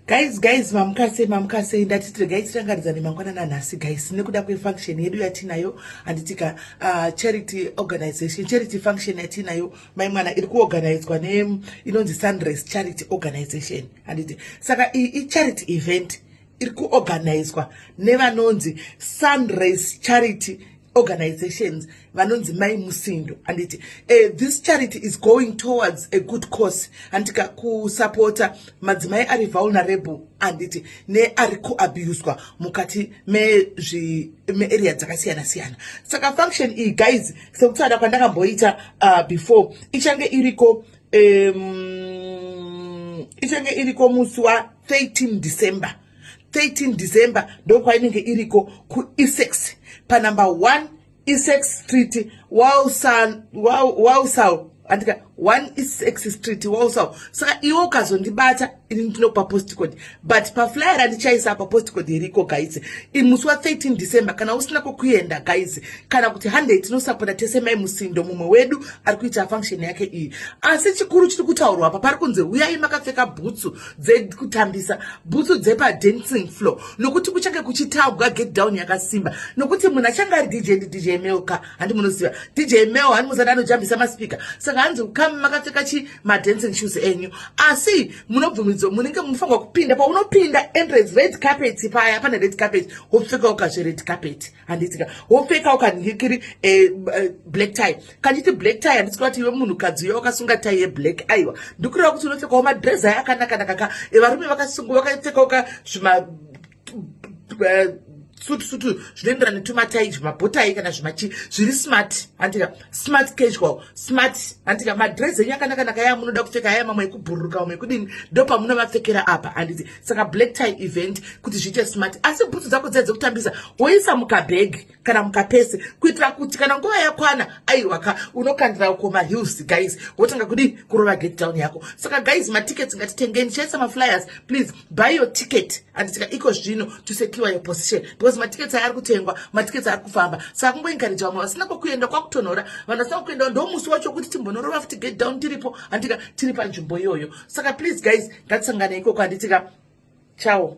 Guys, guys, mamukasei, mamukasei. Ndati regai tirangaridzane mangwanana anhasi, guys, nekuda kwefunction yedu yatinayo, handitika? Charity organization, charity function yatinayo, mai mwana, iri kuorganizwa neinonzi Sunrise Charity Organization, handiti? Saka iyi icharity event iri kuorganizwa nevanonzi Sunrise Charity Organizations, vanonzi Mai Musindo, handiti? This charity is going towards a good cause, handika? Kusapota madzimai ari vulnerable, handiti, neari kuabuswa mukati mearea dzakasiyana siyana. Saka function iyi, guys, sekutaura kwandakamboita before, ichange iriko musi wa13 December. 13 December ndokwainenge iriko kuEssex, panumber 1 Essex Street, Walsall, andika? 1 Essex Street, Walsall. Saka iwe ukazondibata ini, ndinokupa postcode, but paflyer randichaisa pa postcode iriko, guys. Musi wa13 December, kana usina kwokuenda, guys, kana kuti handei tinosapota tese Mai Musindo, mumwe wedu ari kuita function yake iyi. Asi chikuru chiri kutaurwa apa, pari kunzi uyai makapfeka bhutsu dzekutambisa, bhutsu dzepadancing floor, nokuti kuchange kuchitambwa get down yakasimba, nokuti munhu achange ari DJ ndiDJ Melka. Handi munoziva DJ Mel? Handi muzati anojambisa maspika? Saka hanzi kame makapfeka chi madancing shoes enyu, asi munobvumidzwa, munenge munofanirwa kupinda. Paunopinda entrance, red carpet paya, pane red carpet, wopfeka ukazve red carpet, handitika? Wopfeka ukanhikiri black tie. Kanditi black tie, handisi kuti iwe munhukadzi uyo wakasunga tie yeblack, aiwa. Ndikureva kuti unopfekawo madress aya akanaka-naka ka evarume vakapfekawo ka zvima sutu sutu zvinoenderana netumatai, zvimabotai kana zvimachi zviri smart, handika? Smart casual, smart, handika? Madress enyu akanaka-naka aya munoda kupfeka aya, mamwe ekubhururuka, mamwe ekudini, ndo pamunovapfekera apa, handiti? Saka black tie event kuti zviite smart. Asi bhutsu dzako dziya dzekutambisa woisa mukabhegi kana mukapesi, kuitira kuti kana nguva yakwana, aiwa ka, unokandira uko maheels, guys, wotanga kudi kurova get down yako. Saka guys, matickets ngatitengeni. Chaisa maflyers. Please buy your ticket, handitika, iko zvino to secure your position, because matickets aya ari kutengwa, matickets ari kufamba. Saka kungoencourage vamwe vasina kwokuenda, kwakutonhora, vanhu vasina kuenda, ndo musi wacho kuti timbonorova futi get down tiripo, handika, tiri panzvimbo iyoyo. Saka please guys, ngatisangane ikoko, handitika? Ciao.